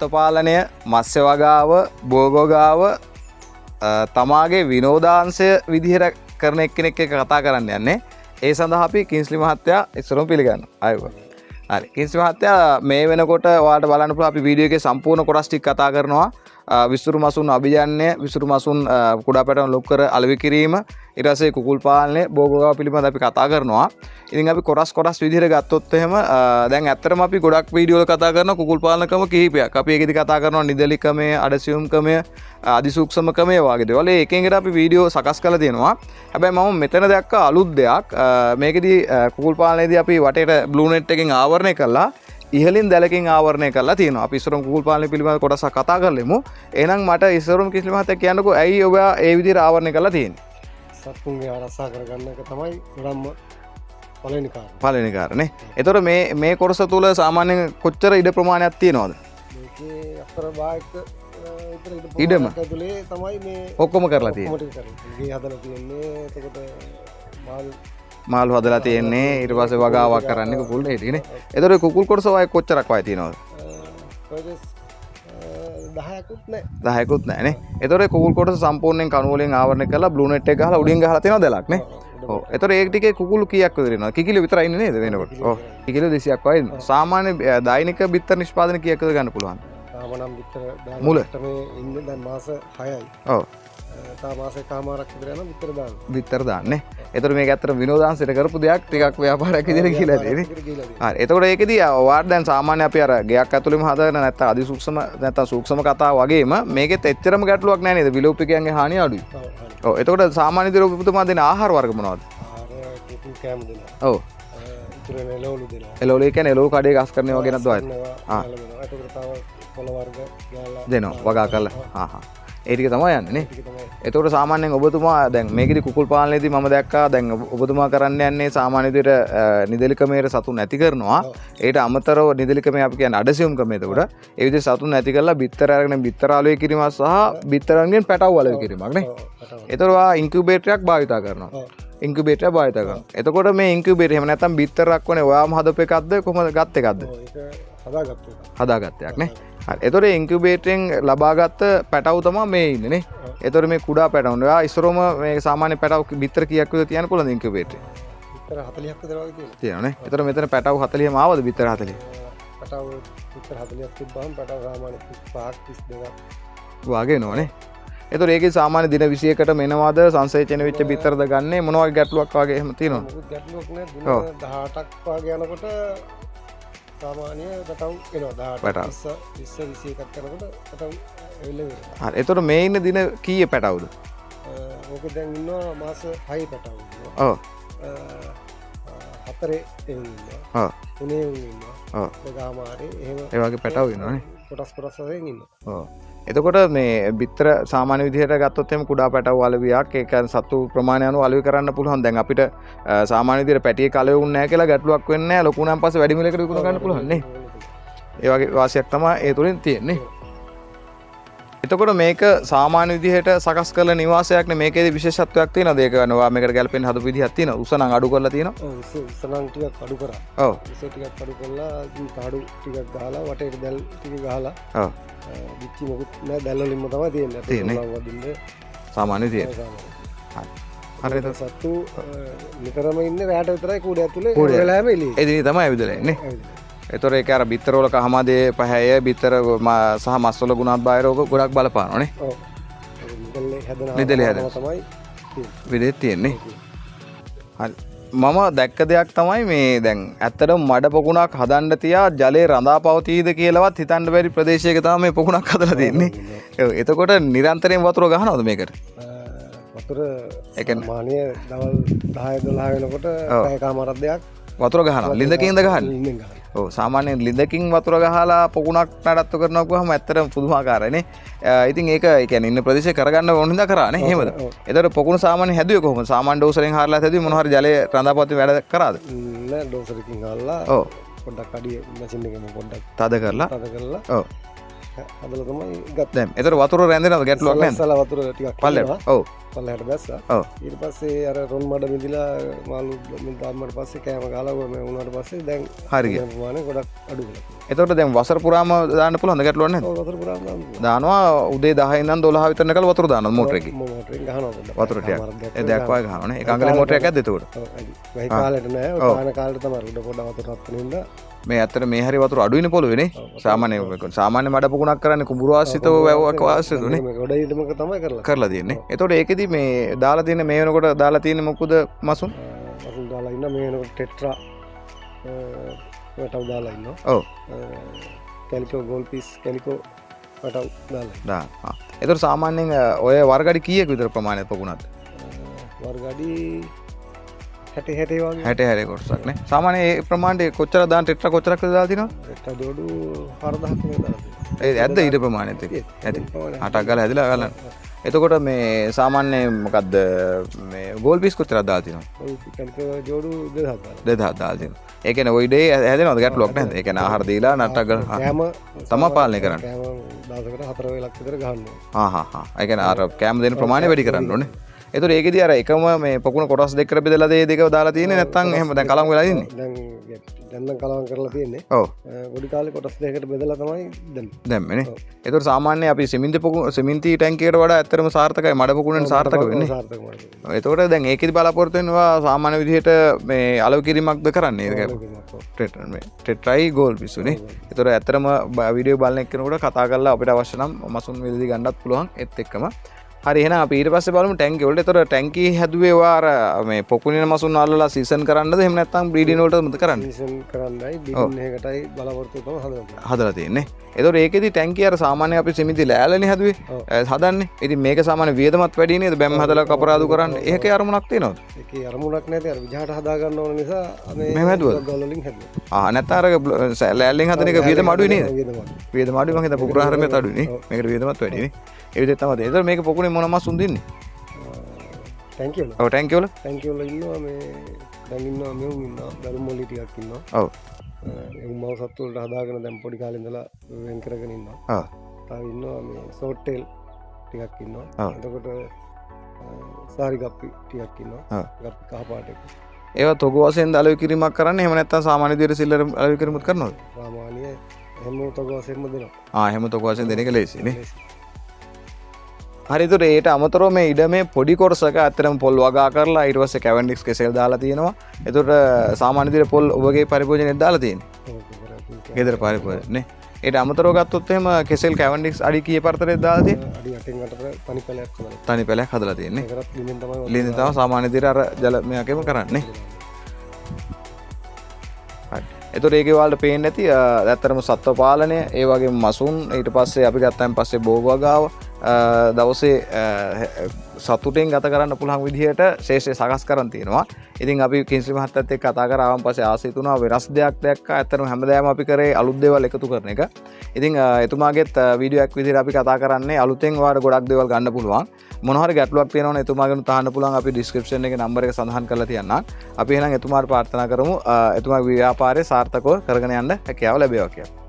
සත්ව පාලනය, මත්ස්‍ය වගාව, භෝග වගාව තමාගේ විනෝදාංශය විදිහට කරන එක්කෙනෙක් එක්ක කතා කරන්න යන්නේ. ඒ සඳහා අපි කින්ස්ලි මහත්තයා ඉස්සරම පිළිගන්නවා. ආයුබෝවන්. හරි. කින්ස්ලි මහත්තයා, මේ වෙනකොට ඔයාලට බලන්න පුළුවන් අපි වීඩියෝ එකේ සම්පූර්ණ කොටස් ටික කතා කරනවා. විසුරු මසුන් අභිජන්‍ය, විසුරු මසුන් කුඩා පැටවුන් ලොක් කර අලෙවි කිරීම, ඊට පස්සේ කුකුල් පාලනය, භෝග වගාව පිළිබඳ අපි කතා කරනවා. ඉතින් අපි කොටස් කොටස් විදිහට ගත්තොත් එහෙම, දැන් ඇත්තටම අපි ගොඩක් වීඩියෝ වල කතා කරන කුකුල් පාලන ක්‍රම කිහිපයක්. අපි ඒකෙදි කතා කරනවා නිදලි ක්‍රමය, අඩසියුම් ක්‍රමය, අධිසූක්ෂම ක්‍රමය වගේ දේවල්. ඒ එකෙන් එකට අපි වීඩියෝ සකස් කරලා තියෙනවා. හැබැයි මම මෙතන දැක්ක අලුත් දෙයක්. මේකෙදි කුකුල් පාලනයේදී අපි වටේට බ්ලූ නෙට් එකෙන් ආවරණය කළා. ඉහළින් දැලකින් ආවරණය කරලා තියෙනවා. අපි ඉස්සරම කුකුල් පාලනය පිළිබඳ කොටසක් කතා කරලෙමු. එහෙනම් මට ඉස්සරම කිස්ලි මහත්තයා කියන්නකෝ, ඇයි ඔබ ඒ විදිහට ආවරණය කරලා තියෙන්නේ? සත්තුන්ගේ ආරක්ෂා කරගන්න එක තමයි ගොඩක්ම පළවෙනි කාරණා. පළවෙනි කාරණේ. එතකොට මේ මේ කොටස තුල සාමාන්‍යයෙන් කොච්චර ඉඩ ප්‍රමාණයක් තියෙනවද? මේකේ අතර භාගයක විතර ඉඩ ඉඩම? ප්‍රමාණයක් ඇතුලේ තමයි මේ ඔක්කොම කරලා තියෙන්නේ. ඔක්කොම ටික කරලා තියෙන්නේ. ගේ හදලා තියෙන්නේ. එතකොට මාළු හදලා තියෙන්නේ. ඊට පස්සේ වගාවක් කරන්නේ කුකුල් ඒ ටිකනේ. එතකොට කුකුල් කොටස වගේ කොච්චරක් වගේ තියෙනවද? 10කුත් නෑ. 10කුත් නෑ නේ. එතකොට කුකුල් කොටස සම්පූර්ණයෙන් කණු වලින් ආවරණය කරලා බ්ලූ නෙට් එක ගහලා උඩින් ගහලා තියෙනවා දැලක් නේ. ඔව්. එතකොට ඒ ටිකේ කුකුළු කීයක් විතර ඉන්නවද? කිකිලි විතරයි ඉන්නේ නේද වෙනකොට? ඔව්. කිකිලි 200ක් වගේ ඉන්නවා. සාමාන්‍ය දෛනික බිත්තර නිෂ්පාදන කීයක් විතර ගන්න පුළුවන්? තාම නම් බිත්තර දාන මුල? මට්ටමේ ඉන්නේ දැන් මාස 6යි. ඔව්. තා මාස එකමාරක් විතර යනවා බිත්තර දාන්න. බිත්තර දාන්නේ. එතකොට මේක ඇත්තට විනෝදාංශයට කරපු දෙයක්, ටිකක් ව්‍යාපාරයක් විදිහට කියලා තියෙන්නේ. හරි. එතකොට ඒකෙදී ඔයාට දැන් සාමාන්‍ය අපි අර ගෙයක් ඇතුළෙම හදාගෙන නැත්තම් අධිසූක්ෂම නැත්තම් සූක්ෂම කතා වගේම මේකෙත් එච්චරම ගැටලුවක් නෑ නේද? විලෝපිකයන්ගේ හානිය අඩුයි. ඔව්, හරි. ඔව්. එතකොට සාමාන්‍ය විදිහට ඔබතුමා දෙන ආහාර වර්ග මොනවද? ආහාර කුකුල් කෑම දෙනවා. ඔව්. ඉතුරු වෙන එළවලු දෙනවා. එළවලු කියන්නේ එළවලු කඩේ ගස් කරන වගේ නේද ඔය? ආ. දෙනවා. එතකොට තව පොළ වර්ග ගාලා දෙනවා වගා කරලා. හා හා. ඒ ටික තමයි යන්නේ නේ. ටික තමයි. එතකොට සාමාන්‍යයෙන් ඔබතුමා දැන් මේකෙදි කුකුල් පාලනයේදී මම දැක්කා දැන් ඔබතුමා කරන්න යන්නේ සාමාන්‍ය විදිහට නිදලි ක්‍රමයට සතුන් නැති කරනවා. ඒට අමතරව නිදලි ක්‍රමය අපි කියන්නේ අඩසියුම් ක්‍රමය. එතකොට ඒ විදිහට සතුන් නැති කරලා බිත්තර අරගෙන බිත්තර අලුවේ කිරීමක් සහ බිත්තරන්ගෙන් පැටව් අලුවේ කිරීමක් නේ. එතකොට ඔයා ඉන්කියුබේටරයක් භාවිතා කරනවා. ඉන්කියුබේටරයක් භාවිතා කරනවා. එතකොට මේ ඉන්කියුබේටර් එහෙම නැත්නම් බිත්තර රක්වනේ ඔයාම හදපු එකක්ද කොහොමද ගත් එකක්ද? ඔව්, ඒක හදාගත්ත එකක්. හදාගත්ත එකක් නේ. හරි. එතකොට ඉන්කියුබේටරෙන් ලබාගත්ත පැටව් තමයි මේ ඉන්නේ නේ. එතකොට මේ කුඩා පැටවුන් ඔයා ඉස්සරෝම මේ සාමාන්‍ය පැටව් බිත්තර කීයක් විතර තියන්න පුළුවන්ද ඉන්කියුබේටරේ? බිත්තර 40ක් විතර වගේ තියෙනවා. තියෙනවා නේ. එතකොට මෙතන පැටව් 40ම ආවද බිත්තර 40? පැටව් බිත්තර 40ක් තිබ්බහම පැටව් සාමාන්‍ය 35ක් 32ක් වගේ එනවා නේ. එතකොට ඒකේ සාමාන්‍ය දින 21කට මෙනවාද සංසේචන වෙච්ච බිත්තරද ගන්නෙ මොන වගේ ගැටලුවක් වගේ එහෙම තියෙනවද? මොකුත් ගැටලුවක් නෑ. දින 18ක් වගේ යනකොට සාමාන්‍ය පැටව් එනවා. 18 පැටව්. 20 21ක් යනකොට පැටව් ඇවිල්ලා ඉවරයි. හරි. එතකොට මේ ඉන්න දින කීයේ පැටවුද? ඕකේ දැන් ඉන්නවා මාස 6 පැටව් ඉන්නවා. ඔව්. 4 එවුන් ඉන්නවා. ඔව්. 3 එවුන් ඉන්නවා. ඔව්. දෙකමාරේ එහෙම ඒ වගේ පැටව් ඉන්නවනේ. කොටස් කොටස් වශයෙන් ඉන්නවා. ඔව්. එතකොට මේ බිත්තර සාමාන්‍ය විදිහට ගත්තොත් එහෙම කුඩා පැටව් අලවියක්, ඒ කියන්නේ සත්තු ප්‍රමාණය අනුව අලෙවි කරන්න පුළුවන්. දැන් අපිට සාමාන්‍ය විදිහට පැටියෙක් අලෙවි වුන්නේ නැහැ කියලා ගැටලුවක් වෙන්නේ නැහැ. ලොකු වුණාන් පස්සේ වැඩි මිලකට විකුණ ගන්න පුළුවන් නේ. ඒ වගේ වාසියක් තමයි ඒ තුලින් තියෙන්නේ. එතකොට මේක සාමාන්‍ය විදිහට සකස් කරන නිවාසයක් නේ. මේකේදී විශේෂත්වයක් තියෙනවද? ඒක ගන්න ඔයා මේකට ගැලපෙන හදපු විදිහක් තියෙනවද? උස නම් අඩු කරලා තියෙනවද? ඔව්, උස නම් ටිකක් අඩු කරා. ඔව්. උස ටිකක් අඩු කරලා ඉතින් තහඩු ටිකක් ගහලා වටේට දැල් ටික ගහලා. ඔව්. බිච්චි මොකුත් නෑ, දැල් වලින්ම තමයි තියෙන්නේ. අපේ තියෙන්නේ. උලන් වදින්න. සාමාන්‍ය විදිහට. සාමාන්‍ය. හරි. හරි. එතකොට සත්තු නිතරම ඉන්නේ රැට විතරයි කූඩේ ඇතුලේ. කූඩේ. හැම වෙලාවෙම එළියේ. ඒ දිනේ තමයි ඇවිදලා ඉන්නේ. ඇවිදලා. එතකොට ඒක අර බිත්තර වල කහමදේ පැහැය බිත්තර සහ මස් වල ගුණාත්භාවය රෝග ගොඩක් බලපානවනේ. ඔව්. ඒක නිදලේ හැදෙන නිදලේ හැදෙන. ආකාරම තමයි තියෙන්නේ. විදිහට තියෙන්නේ. හරි. මම දැක්ක දෙයක් තමයි මේ දැන් ඇත්තටම මඩ පොකුණක් හදන්න තියා ජලය රඳා පවතීද කියලාවත් හිතන්න බැරි ප්‍රදේශයක තමයි මේ පොකුණක් හදලා තියෙන්නේ. ඔව්. එතකොට නිරන්තරයෙන් වතුර ගහනවද මේකට? වතුර ඒ කියන්නේ සාමාන්‍ය දවල් 10 12 වෙනකොට පැයකමාරක් දෙයක් වතුර ගහනවා. ලිඳකින්ද ගහන්නේ? ලිඳෙන් ගහනවා. ඔව්, සාමාන්‍යයෙන් ලිඳකින් වතුර ගහලා පොකුණක් නඩත්තු කරනවා කිව්වහම ඇත්තටම පුදුමාකාරයි නේ. ඉතින් ඒක ඒ කියන්නේ ඉන්න ප්‍රදේශේ කරගන්න ඕන හින්දා කරා නේ. එහෙමද? ඔව්. එතකොට පොකුණ සාමාන්‍යයෙන් හැදුවේ කොහොමද? සාමාන්‍ය ඩෝසරෙන් හාරලා හැදුවේ මොන හරි ජලය රඳාපවතින වැඩ කරාද? නෑ, ඩෝසරකින් හාරලා ඔව්. පොඩ්ඩක් අඩිය මැෂින් එකෙම පොඩ්ඩක් තද කරලා. තද කරලා. ඔව්. හදලා තමයි ගත්තේ. දැන් එතකොට වතුර රැඳෙනවද? ගැටලුවක් නැද්ද? ඉස්සලා වතුර ටිකක් පල්ලෙහාට. එනවා. ඔව්. පල්ලෙහාට බැස්සා. ඔව්. ඊට පස්සේ අර රොන් මඩ මිදිලා මාළු දැම්මට පස්සේ කෑම ගාලා ඔය මේ වුණාට පස්සේ දැන් හරි ගියා. ප්‍රමාණය ගොඩක් අඩු වෙලා තියෙනවා. එතකොට දැන් වසර පුරාම දාන්න පුළුවන්ද ගැටලුවක් නැද්ද? ඔව්, වතුර පුරාම දාන්න පුළුවන්. දානවා උදේ 10 ඉඳන් 12 විතර වෙනකල් වතුර දානවා මෝටර එකේ. මෝටරෙන් ගහනවා පොඩ්ඩක්. වතුර ටිකක්. හමාරක් දෙයක් ඒ දෙයක් වගේ ගහනවා නේ. ඒක අඟලේ මෝටරයක් ඇද්ද එතකොට? ඔව්, ඇති. වැහි කාලෙට නෑ. ඔය පාන කාලෙට තමයි උඩ පොඩ වතුර රත් වෙන හින්දා. මේ ඇත්තට මේ හරි වතුර අඩුයිනේ පොළොවේනේ. සාමාන්‍ය සාමාන්‍ය මඩ පොකුණක් කරන්නේ කුඹුරු ආශ්‍රිතව වැව්වක් ආශ්‍රිතව නේ. මේ ගොඩ ඊටමක තමයි කරලා. කරලා තියෙන්නේ. එතකොට ඒකෙදි මේ දාලා තියෙන මේ වෙනකොට දාලා තියෙන මොකද මසුන්? මසුන් දාලා ඉන්න මේ වෙනකොට ටෙට්‍රා වැටව් දාලා ඉන්නවා. ඔව්. කැලිකෝ ගෝල් පීස් කැලිකෝ වැටව් දාලා ඉන්නවා. දාන. ආ. එතකොට සාමාන්‍යයෙන් ඔය වර්ග අඩි කීයක විතර ප්‍රමාණයක් පොකුණක්ද? වර්ග අඩි 60 60 වගේ. 60 60 කොටසක් නේ. සාමාන්‍ය ඒ ප්‍රමාණයට කොච්චර දාන ටෙට්‍රා කොච්චරක් විතර දාලා තියෙනවද? ටෙට්‍රා ජෝඩු 4000ක් විතර දාලා තියෙනවා. ඒ ඇද්ද ඊට ප්‍රමාණයත් එක්ක? ඇති. ප්‍රමාණය. අටක් ගාලා හැදිලා ගලන්න. එතකොට මේ සාමාන්‍ය මොකද්ද මේ ගෝල් පීස් කොච්චරක් දාලා තියෙනවද? ගෝල් පීස් කැලිකෝ ජෝඩු 2000ක් දාලා. 2000ක් දාලා තියෙනවා. ඒ කියන්නේ ඔය ඉඩේ හැදෙනවද ගැටලුවක් නැද්ද? ඒ කියන්නේ ආහාර දීලා නට්ටක් ගාලා කෑම තමා පාලනය කරන්නේ. කෑම දවසකට 4 වේලක් විතර ගහන්න ඕනේ. හා හා හා. ඒ කියන්නේ අර කෑම දෙන ප්‍රමාණය වැඩි කරන්න ඕනේ. එතකොට ඒකෙදි අර එකම මේ පොකුණ කොටස් දෙකකට බෙදලා දේ දෙකව දාලා තියෙන්නේ නැත්නම් එහෙම දැන් කලවම් වෙලා ඉන්නේ? දැන් නම් කලවම් කරලා තියෙන්නේ. ඔව්. පොඩි කාලේ කොටස් දෙකකට බෙදලා තමයි දැම්මේ. දැම්මේ නේ. එතකොට සාමාන්‍ය අපි සිමෙන්ති පොකුණ සිමෙන්ති ටැංකියකට වඩා ඇත්තටම සාර්ථකයි මඩ පොකුණෙන් සාර්ථක වෙන්නේ. සාර්ථක මඩ පොකුණ. එතකොට දැන් ඒකෙදි බලාපොරොත්තු වෙනවා සාමාන්‍ය විදිහට මේ අලෙවි කිරීමක්ද කරන්නේ? ඒක අලෙවි කිරීමක්, ඔව්. මේ ටෙට්‍රයි ගෝල් පිස්සුනේ. එතකොට ඇත්තටම වීඩියෝ බලන එක්කෙනෙකුට කතා කරලා අපිට අවශ්‍ය නම් මසුන් මිලදී ගන්නත් පුළුවන් ඒත් එක්කම. හරි, එහෙනම් අපි ඊට පස්සේ බලමු ටැංකිය වලට. එතකොට ටැංකිය හැදුවේ ඔයා අර මේ පොකුණින මසුන් අල්ලලා සීසන් කරන්නද එහෙම නැත්නම් බ්‍රීඩින් වලටද කරන්නේ? සීසන් කරන්නයි බ්‍රීඩින් එකටයි බලාපොරොත්තු තමයි හදලා තියෙන්නේ. හදලා තියෙන්නේ. එතකොට ඒකෙදි ටැංකිය අර සාමාන්‍ය අපි සිමෙන්ති ලෑල්ලනේ හැදුවේ. හදන්නේ. ඉතින් මේක සාමාන්‍ය වියදමත් වැඩි නේද? බැම්ම හදලා කපරාදු කරන්න. ඒකේ අරමුණක් තියෙනවද? ඒකේ අරමුණක් නැති අර විජහට හදා ගන්න ඕන නිසා මේ මෙහෙම හැදුවද? ගල් වලින් හැදුවා. නැත්නම් අර ලෑල්ලෙන් හදන එක වියදම අඩුයි නේද? වියදම අඩුයි. වියදම අඩුයි. මං හිතා පොකුණ හරමෙත් අඩුයි නේ. මේකට වියදමත් වැඩි නේ. ඒ විදිහට තමයි. එතකොට මේක පොකුණේ මොන මසුන් දෙන්නේ? ටැංකිය වල. ඔව්, ටැංකිය වල. ටැංකිය වල ඉන්නවා මේ දැන් ඉන්නවා මෙවුන් ඉන්නවා දරු මොලි ටිකක් ඉන්නවා. ඔව්. ඒ මව සත්තු වලට හදාගෙන දැන් පොඩි කාලේ ඉඳලා වෙන් කරගෙන ඉන්නවා. ඔව්. තව ඉන්නවා මේ සෝට්ටේල් ටිකක් ඉන්නවා. ඔව්. එතකොට සාරි ගප්පි ටිකක් ඉන්නවා. ඔව්. ගප්පි කහ පාට එක. ඒවා තොග වශයෙන් අලෙවි කිරීමක් කරන්නේ එහෙම නැත්නම් සාමාන්‍ය විදිහට සිල්ලර අලෙවි කිරීමක් කරනවද? සාමාන්‍ය එහෙම තොග වශයෙන්ම දෙනවා. එහෙම තොග වශයෙන් දෙන එක ලේසි නේ. ලේසි. හරි, ඒතර ඒට අමතරව මේ ඉඩමේ පොඩි කොටසක ඇත්තටම පොල් වගා කරලා ඊට පස්සේ කැවන්ඩික්ස් කෙසෙල් දාලා තියෙනවා. ඒතර සාමාන්‍ය විදිහට පොල් ඔබගේ පරිභෝජනයට දාලා තියෙන්නේ. ඔව්, ගෙදර අපි ගෙදර පරිභෝජන නේ. ඊට අමතරව ගත්තොත් එහෙම කෙසෙල් කැවන්ඩික්ස් අඩි කීය පරතරයක්ද දාලා තියෙන්නේ? අඩි 8න් 8ට තනි පැලයක් හදලා. තනි පැලයක් හදලා තියෙන්නේ. ඒකටත් ලිඳෙන් තමයි වතුර ලිඳෙන් තමයි සාමාන්‍ය විදිහට අර ජල මෙයාකේම කරන්නේ. හරි. එතකොට ඒකේ ඔයාලට පේන්නේ නැති, ඇත්තටම සත්ව පාලනය, ඒ වගේම මසුන්, ඊට පස්සේ අපි ගත්තයින් පස්සේ බෝග වගාව, දවසේ, සතුටෙන් ගත කරන්න පුළුවන් විදිහට ශේෂ්ත්‍රය සකස් කරන් තියෙනවා. ඉතින් අපි කිංස්ලි මහත්තයත් එක්ක කතා කරා ආවන් පස්සේ ආසයි තුනා වෙනස් දෙයක් දැක්කා. ඇත්තටම හැමදාම අපි කරේ අලුත් දේවල් එකතු කරන එක. ඉතින්, එතුමාගේත්, වීඩියෝ එකක් විදිහට අපි කතා කරන්නේ අලුතෙන් ඔයාලට ගොඩක් දේවල් ගන්න පුළුවන්. මොන හරි ගැටලුවක් තියෙනවා නම් එතුමාගෙන් අහන්න පුළුවන්. අපි ඩිස්ක්‍රිප්ෂන් එකේ නම්බර් එක සඳහන් කරලා තියන්නම්. අපි එහෙනම් එතුමාට ප්‍රාර්ථනා කරමු, එතුමාගේ ව්‍යාපාරය සාර්ථකව කරගෙන යන්න හැකියාව ලැබේවා කියලා.